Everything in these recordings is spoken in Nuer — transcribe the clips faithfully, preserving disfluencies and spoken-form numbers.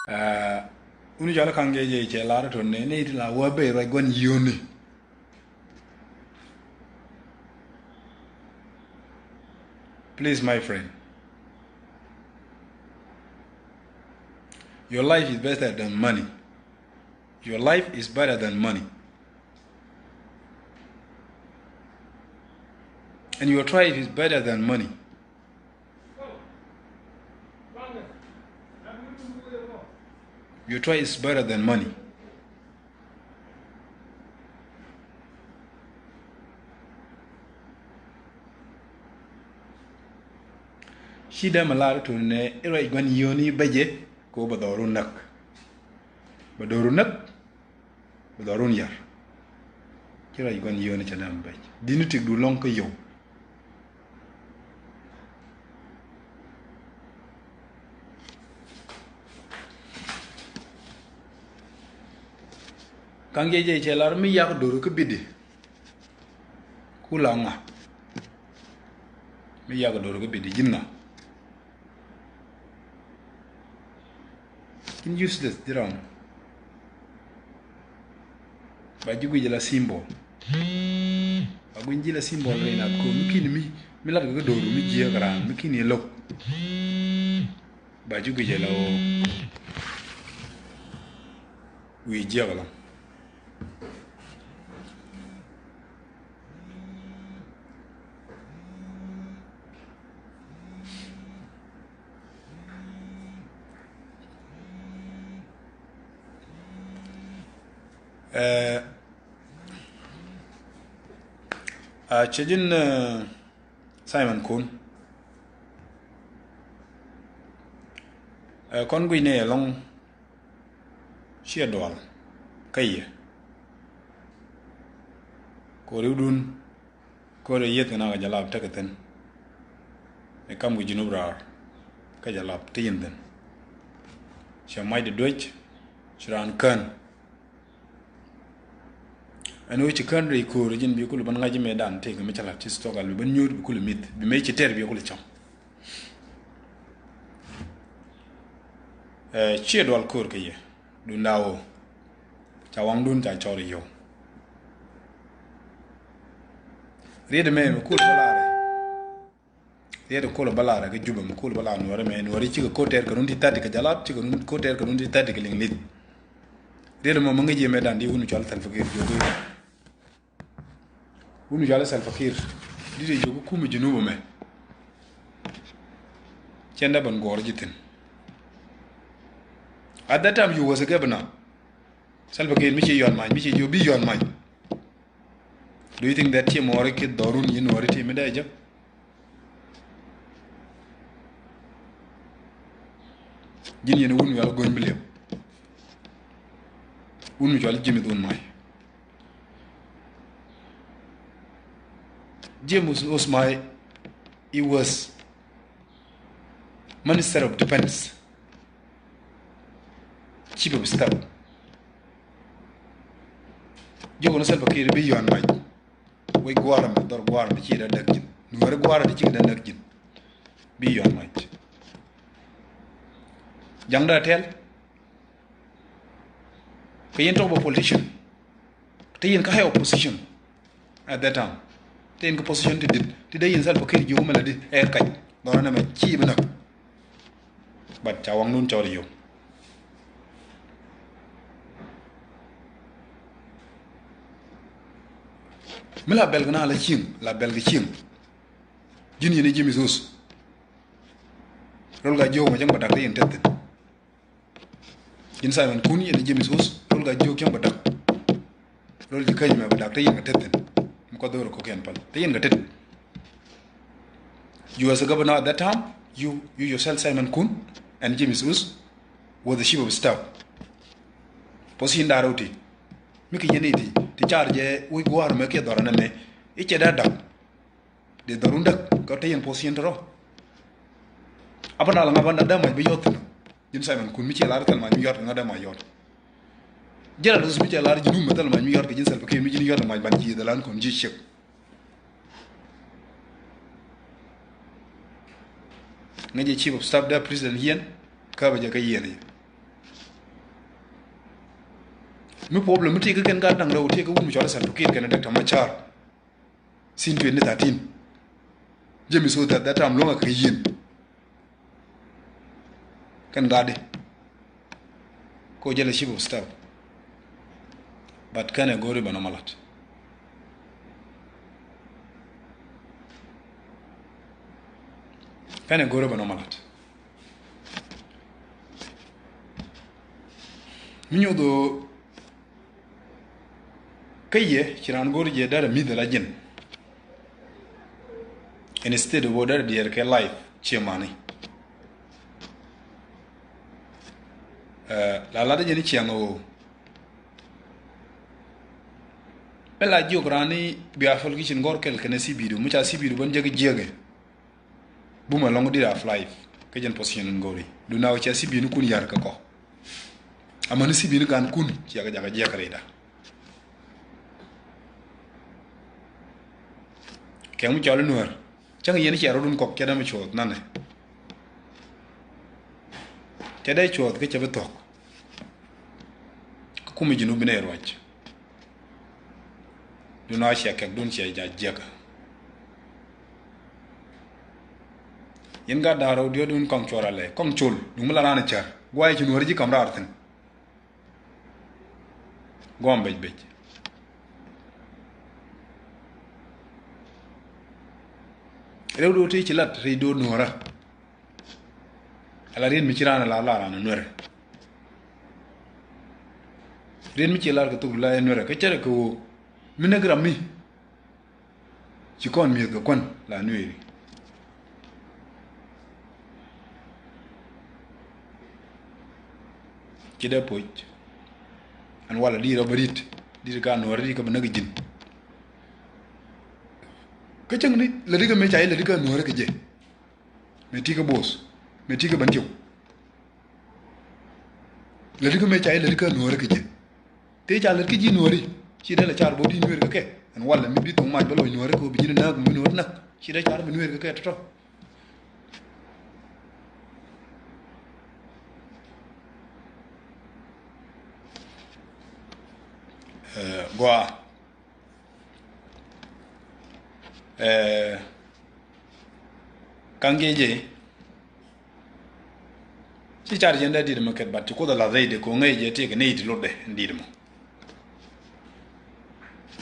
Aa, wun cɔal Kaŋ Gee Jɛ cɛ lar tɔn nɛ ni ti la wä ben ruac gua̱n yio̱ni. Please, my friend, your life is better than money. Your life is better than money. And your tribe is better than money. Your tribe is better than money. Ci dee mi lar tun nɛ i̱ ruac gua̱n yio̱ni bɛ jɛ kɛ ɣöö bɛ dhɔru näk. Bɛ dhɔru näk. Bɛ dhɔrun yar. Ci ruac gua̱n yio̱ni cɛ nɛm bɛc. Di̱t ni tikdu lɔ̱ŋ kä yio̱w. Kaŋ Gee Jɛ cɛ lar mi yak do̱ru kä bidi. Ku la ŋa? Mi yak do̱ru kä bidi ji̱n ŋa? Ji̱n useless ji̱ ram. Ba ji̱ guic la symbol. Ba guic ji̱ la symbol rɛy na ko mi kini mi, mi lat kɛ kä do̱ru mi jiäk raan mi kini lo̱k. Ba ji̱ guic la o. Wi̱i̱ jiäk la. Ɛ, a cɛ ji̱n, ɛ, Simon Kun. Ɛ, kɔn guic ni ɛlɔ̱ŋ ciɛ dual kä yɛ. Kɛ riwdun. Ko̱r ɛ yieth kɛ na kɛ jalap tekɛ thi̱n. Ɛ kam kɛ Junub raar kä jalap ti yin thi̱n. Cɛ mac di duec ci raan kän. Ɛn ɣöö ci kän rɛy ko̱r ji̱n bi kulɛ ben ŋa̱c mëëdan tëëkɛ mi cä la̱t ci stock al bi ben nyuut bi kulɛ mith bi mëë ci tɛr bi kulɛ cam. Ɛ, ciɛ dual ko̱r kɛ yɛ. Dunda ɣöö ca waŋdun ca cɔr yio̱w. Riet mɛ mi kul bä larɛ. Riet kul bä larɛ kɛ Jubɛ mi kul bä lar Nuɔri mɛ, Nuɔri cikɛ ko̱r tɛɛr kɛ run ti thirty kɛ jalap, cikɛ run ko̱r tɛɛr kɛ run ti thirty kɛ liŋ lith. Riet mɔ mi ŋäc yɛ mɛ dan di wun cɔal Salva Kiir jiök i̱. Wun cɔal Salva Kiir di te jiök i̱ kumɛ Junub mɛ. Cɛn dee ben guɔr ji̱ thi̱n. At that time you was a governor. Salva Kiir mi ci yɔn mac, mi ci jiök bi yɔn mac. Do you think that ci mɔɔri ki dhɔrun yi Nuɔri ti mi dee jɛ? Ji̱n yɛn wun mi cɔal Go̱ny Bilew. Wun mi cɔal James Osmai. James Osmai, he was Minister of Defense. Chief of Staff. Jiök ni Salva Kiir bi yɔn mac. Wec gua̱a̱r mi, dhɔr gua̱a̱r mi ci dee näk ji̱n. Nuɔ̱ɔ̱ri gua̱a̱r mi ci dee näk ji̱n. Bi yɔn mac. Jaŋ dee tɛl. Kɛ yɛn tɔk bä politician. Te yɛn kä high opposition. At that time, te yɛn kä position ti dit ti dee yɛn Salva Kiir jiök mɛ la di ɛ kac. Dhɔr ni mɛ ci bi näk. But ca waŋdun cɔr yio̱w. Mi la bɛl kɛ na la cieŋ, la bɛl kɛ cieŋ. Ji̱n yɛn i̱ James Oth. Rol ka jiök mɛ cäŋ bɛ dak te yɛn tethin. Ji̱n Simon Kun yɛn i̱ James Oth, rol ka jiök cäŋ bɛ dak. Rol ji̱ käny mɛ bɛ dak te yɛn kɛ tethin. Mi kɔ dhor kɔ kɛn pal te yɛn kɛ tet. You as a governor at that time, you, you yourself, Simon Kun, and James Oth was the chief of staff. Position da roti. Mi ki yɛn iti ti car jɛ wi̱c gua̱a̱r mɛ kiɛ dhɔr nɛ mɛ i̱ cɛ da dak. Dee dhɔrun däk kä te yɛn puɔth cin tɔrɔ. Apa na la ŋa̱p an dämac bi yɔth thi̱n. Ji̱n Simon Kun mi ciɛ lar thil mac mi yɔt kɛ ŋa̱ dämac yɔt. Jɛn a lɔs mi ciɛ lar ji̱n wum mi thil mac mi yɔt kɛ ji̱n Salva Kiir mi ji̱n yɔt mac ban ji̱ dhil an kɔn ji̱ ciek. Ŋäc jɛ chief of staff dee president yɛn kä bɛ jɛ kä yɛn yɛ. Mi problem mi ti kä kɛn gaat da̱ŋ rɛw ti kä wut mi cɔl Salva Kiir kɛn Doctor Machar. Sin twenty thirteen. Jɛ mi so that, that time luɔ̱ŋ a kɛ yin. Kɛn gaat di. Ko jɛ lɛ chief of staff. But kɛn ɛ go̱o̱ri bɛ nɔmɔ lat. Kɛn ɛ go̱o̱ri bɛ nɔmɔ lat. Mi nyuth ɣöö kä yɛ ci raan go̱r jɛ derɛ mi̱th ala ji̱n. Instead of derɛ diɛɛr kɛ life ciɛ mani. Eh, la lat jɛ ni ciɛŋ ɣöö mi la jiök raan ni bia fäl ki cin gɔr kɛl kɛnɛ C B D, mi ca C B D bän jɛ ki jiäkɛ. Bumɛ lɔŋ dit of life kä jɛn position in go̱ri. Duna wä cia C B ni kun yar kä kɔ. Ama ni C B ni gan kun cia kä jaka jiak rida. Kɛ mu cɔl nuer. Cäŋ yɛn cia rodun kɔk cia dam cuɔth nanɛ. Cia dee cuɔth kä cia bi thɔk. Kä kumi junubin ɛ ruac. Dun a cia kɛk dun cia ja jiäkä. Yin gat da̱a̱r rɛw diɔ̱t dun kɔŋ cuɔr alɛ kɔŋ col duŋ mi la raan cär guay ci nuɔ̱ri ji̱ kam raar thi̱n. Guam bec bec. Rɛw do̱ ti ci lat ri do̱ nuɔ̱rä. Ala rien mi ci raan la la raan nuɛrɛ. Rien mi ci lar kɛ thuk la nuɛrɛ kä cɛrɛ kɛ wo mi näk ram mi. Ci kɔn mi̱eth kɛ kuän la nuɛri. Ci dee poc. Ɛn walɛ di rɔ bä rit di ri ka nuɛrɛ di kɛ bä näk ji̱n. Kä cäŋ ni lɛ di kɛ mëë ca i̱ lɛ di kɛ nuɛrɛ kɛ jɛ. Mëë ti kɛ bo̱o̱th mëë ti kɛ bän tiw. Lät kä mëë ca i̱ lät kä nuɔ̱ɔ̱ri kä ji̱. Tëë ca lät kä ji̱ nuɔ̱ɔ̱ri ci dee lɛ car bo̱o̱t i̱ nueeri kä kɛ. Ɛn walɛ mi bi thoŋ mac bä loc nuɔ̱ɔ̱ri kä bi ji̱n näk mi nuɔ̱ɔ̱ri näk ci dee car bi nueeri kä kɛ tɔ̱tɔ̱. Ɛ, gɔaa. Ɛ, ka̱ŋ jɛ jɛ. Ci car jɛ ndɛ dit mɛ kɛt bat ci Kuoth a lath rɛy de ko̱ŋ ŋäc jɛ tëëkɛ nɛy ti lotdɛ in dit mɔ.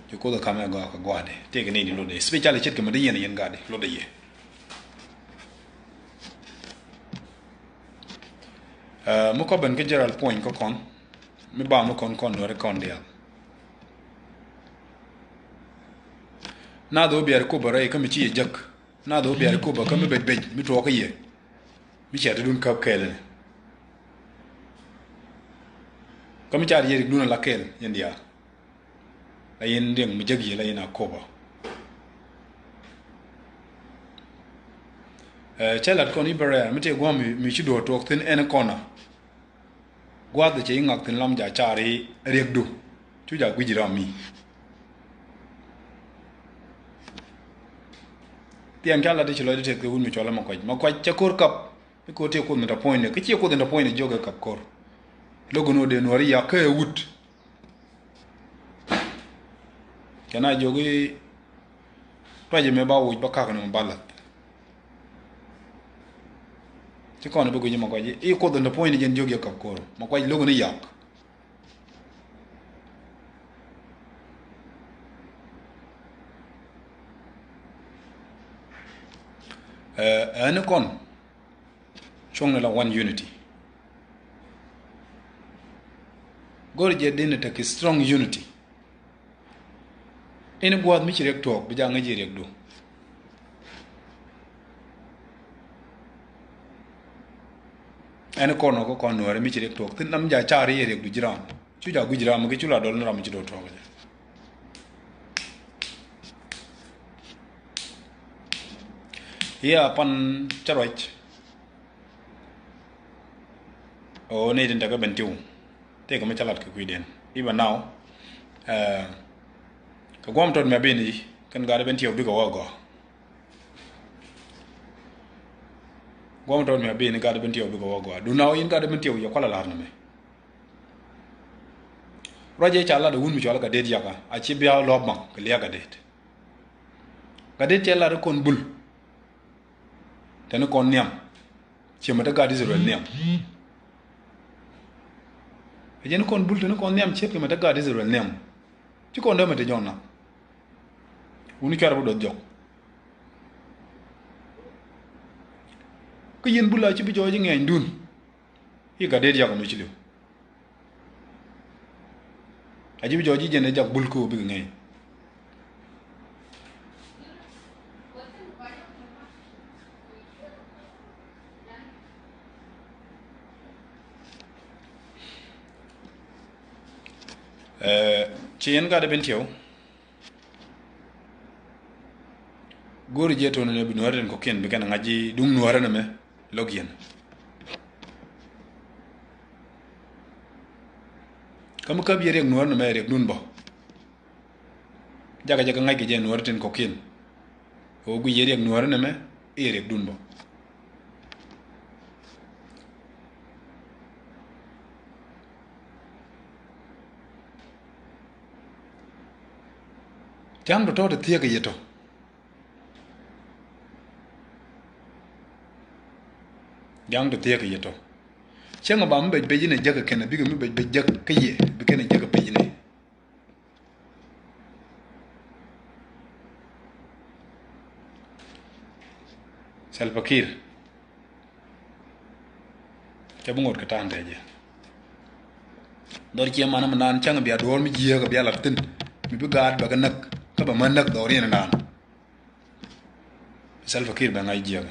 Ci Kuoth a kamɛ gɔaa kɛ gɔaa de tëëkɛ nɛy ti lotdɛ. Especially ce̱tkɛ mɛ di yɛn yɛn gat di lotdɛ yɛ. Ɛ, mi kɔ ben kä Gerald puɔ̱ny kä kɔn mi ba mi kɔn kɔn nuɛri kɔn diaal. Nath ɣöö biɛɛr Koba rɛy kä mi ci yɛ jäk. Nath ɣöö biɛɛr Koba kä mi bec bec mi tuɔɔk kä yɛ. Mi cia ti dun käp kɛɛl ni. Kä mi car yɛ rik dun ala kɛɛl yɛn diaal. La yɛn riɛŋ mi jäk yɛ la yɛn a Koba. Ɛ, cä lat kɔn i̱ bɛ rɛɛr mi tëë gua̱a̱m mi, mi ci duɔ̱ɔ̱r tuɔɔk thi̱n ɛn kɔnä. Gua̱a̱th cɛ i̱ ŋak thi̱n lam ja̱ caar i̱ riɛkdu. Cu ja̱ gui̱c ram mi. Thiɛn ca lat i̱ ci lɔcdä tëth kɛ wut mi cɔl ɛ Makuac. Makuac cɛ ko̱r kap. I̱ ko̱r tëë Kuoth mi tɔ puɔ̱nydɛ. Kä ciɛ Kuoth in tɔ puɔ̱nydɛ jiök ɛ kap ko̱r. Lo̱k in wä dee nuɔ̱ɔ̱r i̱ yak kä ɛ wut. Kɛn a jiök i̱ tuac ɛmɛ ba woc ba kak ɛn ɛmɛ ba lath. Ci kɔn bi guic Makuac i̱ Kuoth in te puɔ̱ny ni jɛn jiök yɛ kap ko̱r Makuac lo̱k ni yak. Ɛ, ɛn kɔn cuɔ̱ŋ ni la one unity. Go̱r jɛ din tekɛ strong unity. In gua̱a̱th mi ci riɛk tuɔɔk bi ja̱ ŋäc i̱ riɛkdu. Ɛn kɔn ɔ kä kɔn nuɔ̱ɔ̱rɛ mi ci riɛk tuɔɔk thi̱n nam ja̱ car i̱ riɛkdu ji̱ ram. Cu ja̱ gui̱c ram mi ki cu la dɔl ni ram mi ci do̱r tuɔɔk jɛ. I̱ a pan cä ruac. Ɣöö nɛy tin tekɛ ben tiw tëëkɛ mi cä lat kɛ kui̱diɛn. Even now, ɛ, kɛ gua̱a̱m tɔt mi a ben i̱ kɛn gaat ben tiw bikɛ wä gɔaa. Gua̱a̱m tɔt mi a ben i̱ gaat ben tiw bikɛ wä gɔaa. Duundɛ ɣöö yɛn gaat ben tiw yɛ kualɛ la̱r ni mɛ. Ruac ëë ca lat ɛ wun mi cɔal Gatdet Yak a ci bia lɔp baŋ kɛ liak Gatdet. Gatdet cɛ lat ɛ kɔn bul. Tɛni kɔn nhiam. Ciɛ mɛ te gaat Israel nhiam. Ɛ jɛn kɔn bul tɛni kɔn nhiam ciɛ mɛ te gaat Israel nhiam. Ci kɔn dee mɛ te jɔn na. Wuni cuarɛ bi doth jɔk. Kä yɛn bul a ci bi jɔɔc i̱ ŋɛɛny dun. I̱ Gatdet Yak mi ci liw. A ji̱ bi jɔɔc ji̱ jɛn ɛ jak bul kä ɣöö bikɛ ŋɛɛny. Ɛ, ci yɛn gat ɛ ben tiɛw. Go̱o̱ri jɛ to̱n ni bi nuäärä tin kɔ̱kiɛn bi kɛn ŋa̱c ji̱ duŋ nuäärä ni mɛ lo̱k yɛn. Kä mi käp yɛ riɛk nuäärä ni mɛ riɛk dun bä. Jakä jɛ kä ŋa̱c kɛ jɛ nuäärä tin kɔ̱kiɛn. Ɣöö guic yɛ riɛk nuäärä ni mɛ i̱ riɛk dun bä. Ja̱a̱ŋ tɔ̱tɔ̱ ti thiek kɛ yɛ tɔ. Ja̱a̱ŋ tɔ thiek kɛ yɛ tɔ. Cäŋ ɛ ba mi bɛc bɛc inɛ jäk kɛn ɛ bikɛ mi bɛc bɛc jäk kä yɛ bi kɛn ɛ jäk ɛ pec inɛ. Salva Kiir. Cɛ bi ŋot kɛ ta̱a̱n tɛcɛ. Dhɔr ciɛ man mi naan cäŋ bia duɔ̱ɔ̱r mi jiääk bia lat thi̱n. Mi bi gaat bɛ kɛ näk kä bɛ män näk dhɔriɛn naan. Salva Kiir bɛ ŋa̱c jiääk.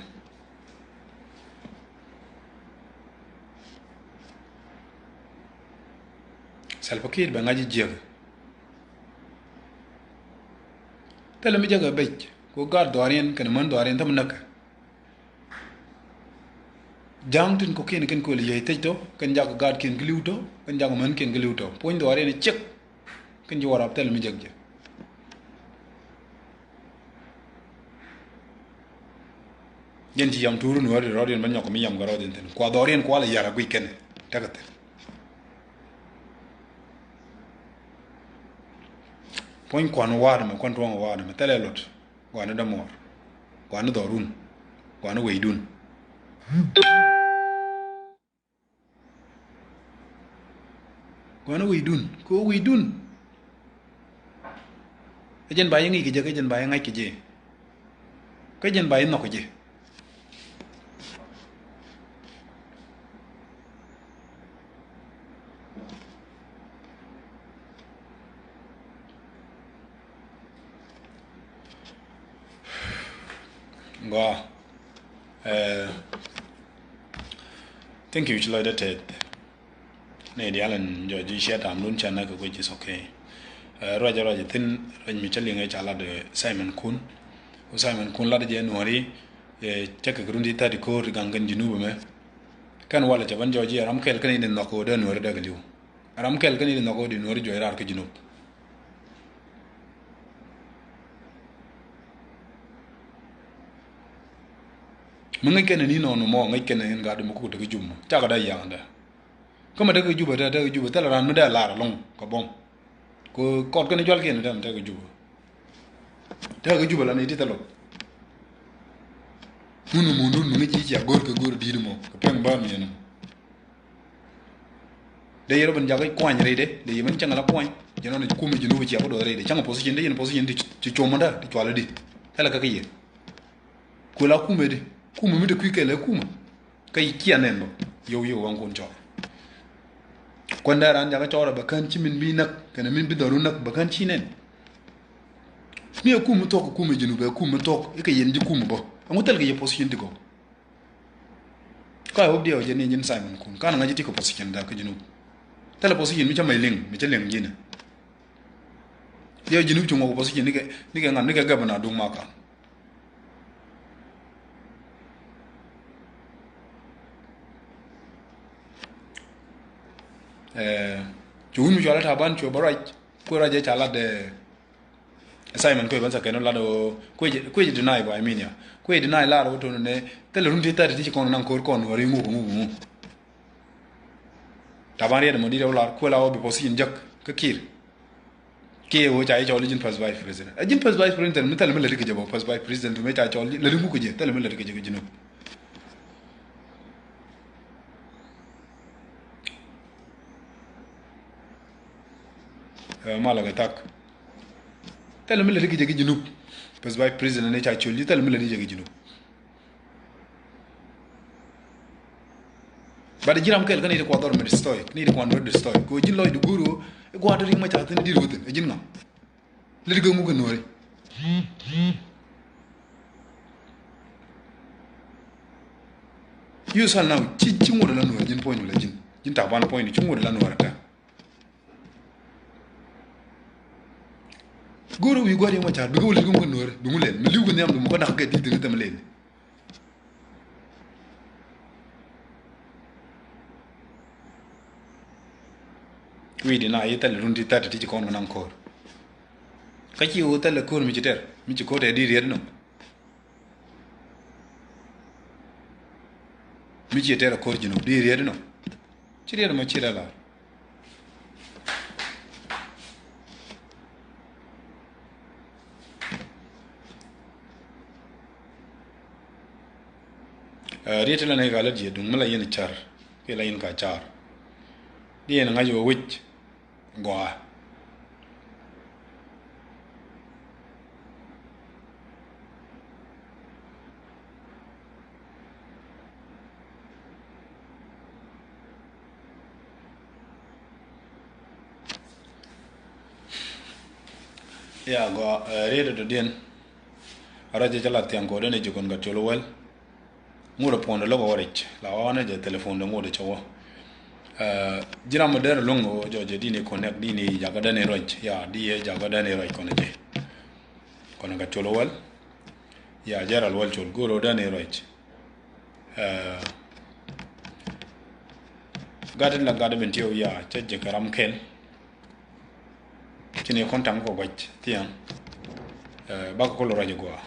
Salva Kiir bɛ ŋa̱c jiääk. Thilɛ mi jäk ɛ bec ku gaat dhɔriɛn kɛn män dhɔriɛn thäm näk. Ja̱a̱ŋ tin kɔ̱kiɛn kɛn kuël yäc thec tɔ kɛn jak gaatkiɛn ki li̱w tɔ kɛn jak mänkiɛn ki li̱w tɔ puɔ̱ny dhɔaariɛn ciek. Kɛn ci wä rap thɛl mi jek jɛ. Jɛn ci yam tuur nuäär di rɔɔdiɛn bä nyɔk mi yam kɛ rɔɔdiɛn thin kua dhɔriɛn kua lɛ yar a guic kɛn tekɛ thin. Puɔ̱ny kuan wa̱a̱r mɛ kuan tuɔ̱ŋ wa̱a̱r mɛ thɛlɛ lot. Guani dämuɔr, guani dhɔrun, guani weydun. Guani weydun, kɛ ɣöö weydun. Ɛ jɛn ba yɛ ŋi̱i̱c kɛ jɛ, kä jɛn ba yɛ ŋa̱c kɛ jɛ. Kä jɛn ba yɛ nhɔk kɛ jɛ. Gɔaa. Eh, thank you, ci lɔcdä tɛth. Ni diaal in jɔɔc ji̱ ciɛ tamdun cɛ näk kɛ kuec is okay. Eh, ruacɛ ruacɛ thi̱n, ruac mi cä liŋ ɛ ca lat, eh, Simon Kun. Ku Simon Kun lat jɛ nuɔ̱ɔ̱ri, eh, cä kɛ kɛ run ti thirty ko̱o̱r ti gaŋ kɛn Junub ɛmɛ. Kɛn walɛ cɛ bän jɔɔc ji̱ ram kɛl kɛn in in nhɔk kɛ wä dee nuɔ̱ɔ̱ri dee kɛ li̱w. Ram kɛl kä ni di nhɔk kä di nuɔri juɔc raar kä Junub. Mi ŋäc kɛn ni nɔɔni mɔ ŋäc kɛn ni gat mɔ kuk te kä Jub mɔ cakɛ da yaŋdɛ. Kä mɛ te kä Jub ɛ te te kä Jub ɛ thil ran mi dee lar ɛlɔŋ kɛ buɔ̱m. Kɛ kɔt kɛn jual kiɛn ɛ te mɛ te kä Jub ɛ. Te kä Jub ɛ la ni ti thil lɔ. Mun mun dun mi ŋäc ci cia go̱r kɛ go̱r di̱t mɔ kɛ pɛŋ bä miɛn mɔ. Dee yɛr ben jakä kuany rɛydɛ, dee yɛ ben cäŋ la kuany. Jɛ nɔn kumɛ Junub cia bä dɔɔth rɛydɛ. Cäŋ position dee yɛn position ti, ti cuɔmɔdä, ti cualä di. Thilɛ kä kä yɛ. Kuɛ la kumɛ di. Kumɛ mi te kui̱ kɛlɛ kumɛ. Kä yi cia nɛn bä. Yow yow waŋ kun cɔɔr. Kuɛn dee ran jakä cɔɔr bɛ kän ci min bi näk, kɛnɛ min bi dhɔru näk bɛ kän ci nɛn. Mi ɛ kumɛ thok, kumɛ Junub ɛ kumɛ thok, ikɛ yɛn ji̱ kumɛ bä. Ɛŋu thil kɛ yɛ position ti gɔw. Ka hope diɛ wä jɛ ni jin Simon Kun. Kan ŋa̱c ti kɛ position da kä Junub. Thilɛ position mi cä mɛ liŋ, mi cä liŋ ji̱n. Diɛ wä Junub ci ŋuɔk position ni kɛ, ni kɛ ŋa̱n, ni kɛ gabana duŋ ma kan. Eh, ci wun mi cual Taban cuɛ bä ruac, kuɛ ruac jɛ ca lat, eh, Simon kuec bän sa kɛn lat o kuec kuec deny bä I mean ya. Kuec deny lar o ton ne thil run ti thirty ti ci kɔn naŋ kor kɔn wari ŋuk ŋuk ŋuk. Taban riɛt mɔ di rɛw lar kuɛ la o bi position jek. Kiir. Kiir ɣöö ca jɛ cɔl i̱ ji̱n first vice president. Ɛ ji̱n first vice president mi thilɛ mi lätdi kɛ jɛ bä first vice president mi ca cɔl i̱ lätdi ŋuk kɛ jɛ, thilɛ mi lätdi kɛ jɛ kɛ Junub. Ɛ, malɛ kɛ thak. Thilɛ mi lätdi kɛ jɛ kɛ Junub. First vice president ni ca cɔl i̱ thilɛ mi lätdi kɛ jɛ kɛ Junub. But ji̱n ram kɛl kä ni ti kuan dhɔr mi destroy, ni ti kuan dhɔr destroy. Kɛ ji̱n lɔcdu go̱o̱r ɣöö i̱ gua̱a̱r ti ri̱ŋ ma ca thi̱n di̱t wä thi̱n, ɛ ji̱n ŋa? Lät kɛ ŋuk kɛ nuɔ̱ɔ̱ri. You sal now, ci, ci ŋuɔ̱t la nuɔ̱ɔ̱ri, ji̱n puɔ̱nydu la ji̱n. Ji̱n Taban puɔ̱nydu, ci ŋuɔ̱t la nuɔ̱ɔ̱ri ta. Go̱o̱r wi̱i̱ gua̱a̱r yɛn ma ca̱a̱r, bikɛ wä lät kɛ ŋuɔ̱t nuɔ̱ɔ̱ri, bi ŋu lɛl, mi li̱w kɛ nhiamdu mɔ kä nak kɛ di̱t thi̱n thɛm lɛl. Wi̱i̱ di na yi thilɛ run ti thirty ti ci kɔn kɛ naŋ ko̱r. Kä ci wä thilɛ ko̱r mi ci tɛr, mi ci ko̱r tɛ di riet nɔ. Mi ci tɛr a ko̱r ji̱n di riet nɔ. Ci riet mɔ ci rɛ la. Ɛ, riet ti la ni ka lät jiɛ duŋ mi la yin car. Ki la yin ka car. Di yin ŋa̱c wä wi̱c. Gɔaa. Ya gɔaa, ɛ, riet dɔ̱diɛn. A rɔ jɛ cä la thiaŋ kɔ den ɛ ji̱ kɔn ka col wäl. Ŋot ɛ puɔ̱ndɛ lo̱k ɛ wä rɛc la ɣɔ̱ɔ̱n ɛ jɛ telephone dɛ ŋot ɛ cɛ wä. Ɛ, ji̱ ram mi der lo̱ŋ ɛ wä jɔɔc ɛ dini connect dini jakä dani ruac ya di yɛ jakä dani ruac kɔn ɛ jɛ. Kɔn ɛ ka col wäl. Ya jɛ ral wäl col go̱o̱r ɛ dani ruac. Ɛ, gat in la gat in bin tiɛw ya cä jɛ kɛ ram kɛl. Ci ni kɔn taŋ kɔ guac thiaŋ. Ɛ, bakɛ kolo ruac ɛ gɔaa.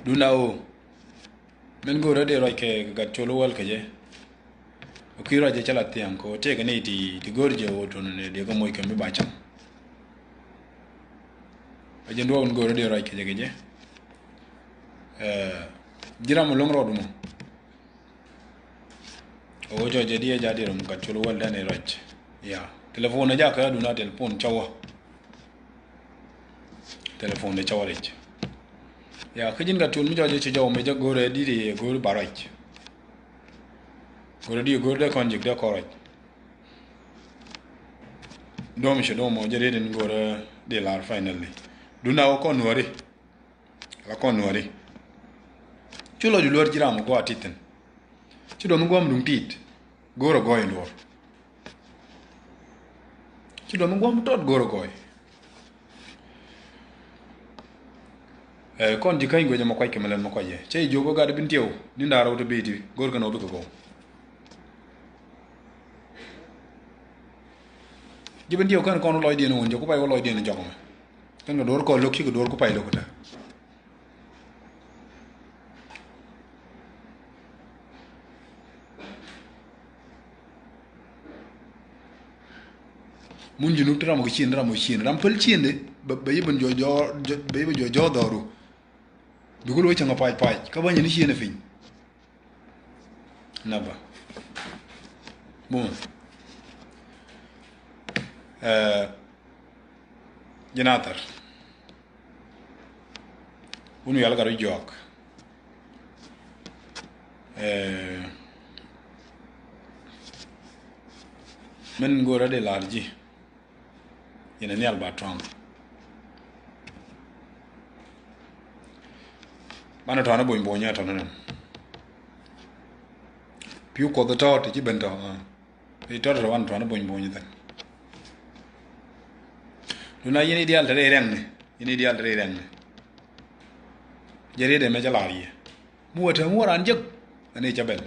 Duna o. Min go̱o̱rä dee ruac kɛ gat col wäl kɛ jɛ. Ɔ ki ruac jɛ cä la thiaŋ kɛ ɔ tëëkɛ ni ti, ti go̱o̱r jɛ ɣöö tuɔ̱n ni dee kɛ moc kɛ mi ba cam. Ɛ jɛn duɔ̱ɔ̱k in go̱o̱rä dee ruac kɛ jɛ kɛ jɛ. Ɛ, ji̱ ram mi lo̱ŋ rɔɔdu mɔ. Ɔ wä cɔ jɛ diɛ ja diɛ rum gat col wäl dani ruac. Ya. Telephone ɛ jakä duna telephone cɔwä. Telephone de cɔwä rɛc. Ya, kä ji̱n gat col mi cɔ jɛ ci jɔw mi jɛ go̱o̱rɛ di di go̱o̱r ba ruac. Go̱o̱rɛ di go̱o̱r de kɔn jik de kɔn ruac. Dom ci dom ɔ jɛ riet in go̱o̱rɛ di lar finally. Duna wä kɔn nuɔri. La kɔn nuɔri. Cu lɔcdu luɔr ji̱ ram mi gua̱a̱ tit thi̱n. Ci duɔth mi gua̱a̱ mi duŋ tit. Go̱o̱r ɛ gɔɔy in duɔr. Ci duɔth mi gua̱a̱ mi tɔt go̱o̱r ɛ gɔɔy. Ɛ, kɔn ji̱ käny guecä mi kuac kɛ mi lɛl mi kuac yɛ. Cä ji̱ jiök kä gat bin tiɛw. Ni da̱a̱r rɛw ti bi̱i̱ ti. Go̱o̱r kɛn ɣöö bikɛ gɔw. Ji̱ bin tiɛw kɛn kɔn lɔcdiɛn wun jɛ ku pay wä lɔcdiɛn jɔk mɛ. Kɛn kɛ duɔ̱ɔ̱r kɔn lo̱k cikɛ duɔ̱ɔ̱r ku pay lo̱k kä tɛ. Mun ji̱ nuk ti ram kɛ cien, ram kɛ cien, ram päl ciende, bɛ, bɛ yi ben jɔ, jɔ, jɔ, bɛ yi ben jɔ, jɔ dhɔru. Bi kul wä cäŋ a pac pac, kä bä nyɛ ni ciende piny. Naba. Bum. Ɛ, ji̱ Nathɛr. Wun wial gat wi̱c juɔk. Ɛ, min go̱o̱rä dee lar ji̱. Yɛn ɛ nhial ba tuaŋ. Banɛ tɔ̱ɔ̱n ɛ bony bony ɛ tɔ̱ɔ̱n ɛ nɛn. Pi̱w kuɔth ɛ tɔ̱ɔ̱t ɛ ci ben tɔ̱ɔ̱n. Ri tɔt rɔ wan tuan bony bony thin. Duna yini dial te ri rɛŋni, yini dial te ri rɛŋni. Jɛ ri de mɛ jɛ lar yɛ. Mu wä te mu wä ran jek. Ani cɛ bɛl.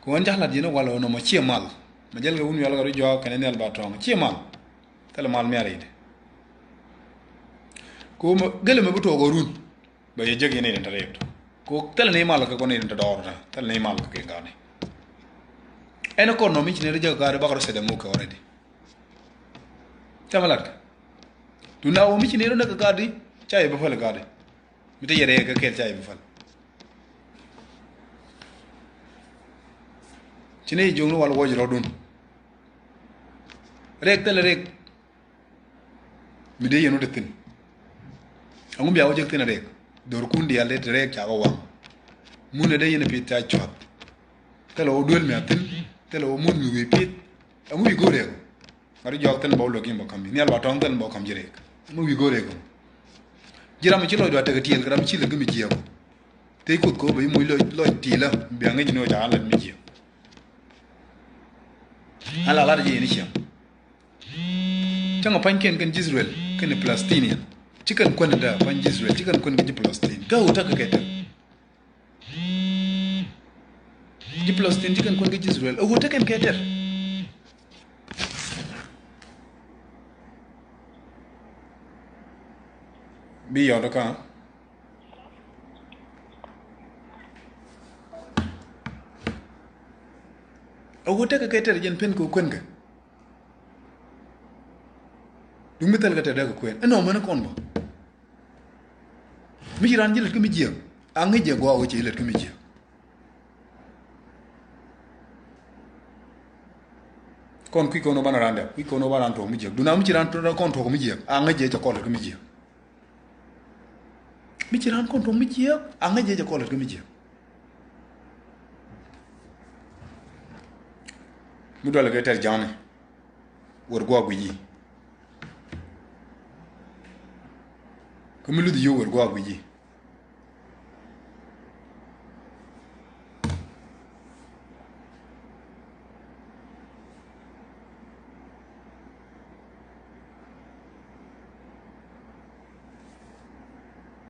Ku wan jalat yini wal wä nɔmɔ cie mal. Mɛ jɛl kɛ wun wial kɛ ru jɔak kɛn ni al ba tɔŋ cie mal. Thɛl mal mi a ri de. Ku mɛ gɛl mɛ bi tuɔk ɔ run. Bɛ yɛ jek yɛn irin te riɛk tɔ. Ku thilɛ ni mal kɛ kɔn irin te dɔɔr tɔ. Thilɛ ni mal kɛ kɛ gani. Ɛn kɔn nɔ mi ci nɛr jɛ kɛ gaat bakɛ rɔ sɛt ɛmɔ kɛ already. Cɛ mɛ lat kɛ. Duŋni a wä mi ci nɛr nɛ kɛ gaat di ca yɛ bi päl gaat di. Mi te yɛ rɛɛk kɛ kɛl ca yɛ bi päl. Ci nɛ yɛ jiök ni wal wuɔc rɔɔdun. Rɛɛk thilɛ rɛɛk. Mi dee yɛn wä te thi̱n. Ɛŋu bia wä jek thi̱n a rɛɛk? Dhorkun diaal dee te rɛɛk cakɛ waŋ. Mun ɛ dee yɛn a pi̱th ca cua̱th. Thilɛ wä duel mi a thi̱n. Thilɛ wä mun mi wi̱i̱ pi̱th. Ɛŋu wi̱i̱ go̱o̱r rɛɛk? Ŋa̱t i̱ jɔak thilɛ bä wä luäk in bä ka̱m ji̱ nhial ba tɔ̱ŋ thilɛ bä ka̱m ji̱ rɛɛk. Ɛŋu wi̱i̱ go̱o̱r rɛɛk? Ji̱ ram mi ci lɔcdu a tekɛ tiɛɛl kɛ ram mi ci lät kä mi jiääk. Thec Kuoth kɛ wä bɛ i̱ muc lɔc, lɔc ti̱i̱lä bia ŋäc ni wä ca ɣän lät mi jiääk. Ɣän la lat jɛ yɛn i̱ ciaŋ. Cäŋ a pa̱nykiɛn kɛn ji̱ Israel kɛn Palestinian. Ci kɛn kuän in dee pa̱ny ji̱ Israel ci kɛn kuän kɛ ji̱ Palestine kä ɣöö täk kɛ kɛ tɛr. Ji̱ Palestine ci kɛn kuän kɛ ji̱ Israel ɛ ɣöö täk kɛn kɛ tɛr. Bi yɔt kä a wä tekɛ kɛ tɛr jɛn pen kɛ kuenkɛ. Duŋ mi thɛl kɛ tɛr dee kɛ kuɛn ɛn ɔ män kɔn bä. Mi ci raan ji̱ lät kä mi jiääk a ŋäc jɛ gɔaa wä ci lät kä mi jiääk. Kɔn kui̱ kɔn wä ban raan dɛp kui̱ kɔn wä ban raan tuɔk mi jiääk duŋ a mi ci raan kɔn tuɔk mi jiääk a ŋäc jɛ cɛ kɔn lät kä mi jiääk. Mi ci raan kɔn tuɔk mi jiääk a ŋäc jɛ jɛ kɔn lät kä mi jiääk. Mi dualɛ kɛ tɛr ja̱a̱ni wër gua̱a̱k guic yi̱. Kä mi luth yio̱w wër gua̱a̱k guic yi̱.